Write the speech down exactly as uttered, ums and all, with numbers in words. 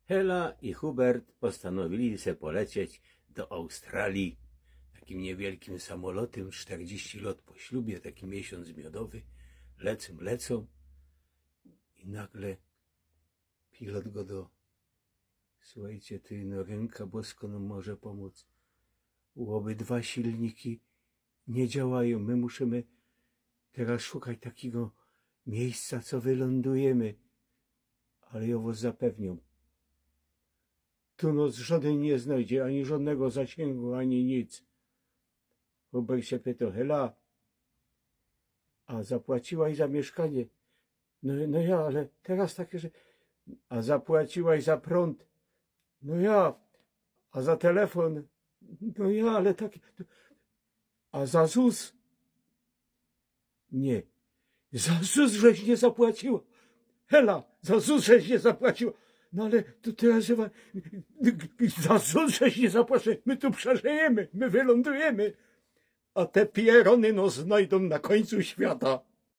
Hela i Hubert postanowili se polecieć do Australii takim niewielkim samolotym, sztyrdziści lot po ślubie, taki miesiōnc miodowy. Lecōm, lecōm i nagle pilot go do: „Słuchejcie, ty, no, rynka bosko nōm może pōmōc. Ôbydwa silniki nie działajōm. My musimy teroz szukać takigo miejsca, co wylōndujymy. Ale jŏ wŏs zapewniōm, tu nŏs żŏdyn niy znojdzie, ani żŏdnego zasiyngu, ani nic”. Hubert sie pytŏ: „Hela, a zapłaciłaś za mieszkanie?” „No, no ja, ale teroz takie, że...” „A zapłaciłaś za prōnd?” „No ja.” „A za telefōn?” „No ja, ale taki...” „A za ZUS?” „Nie.” „Za ZUS żeś niy zapłaciła. Hela, za ZUS żeś niy zapłaciła.” „No ale to, to ja się wa-, za ZUS żeś niy zapłaciła. My tu przeżyjymy, my wylōndujymy, a te pierōny nŏs znajdōm na kōńcu świata.”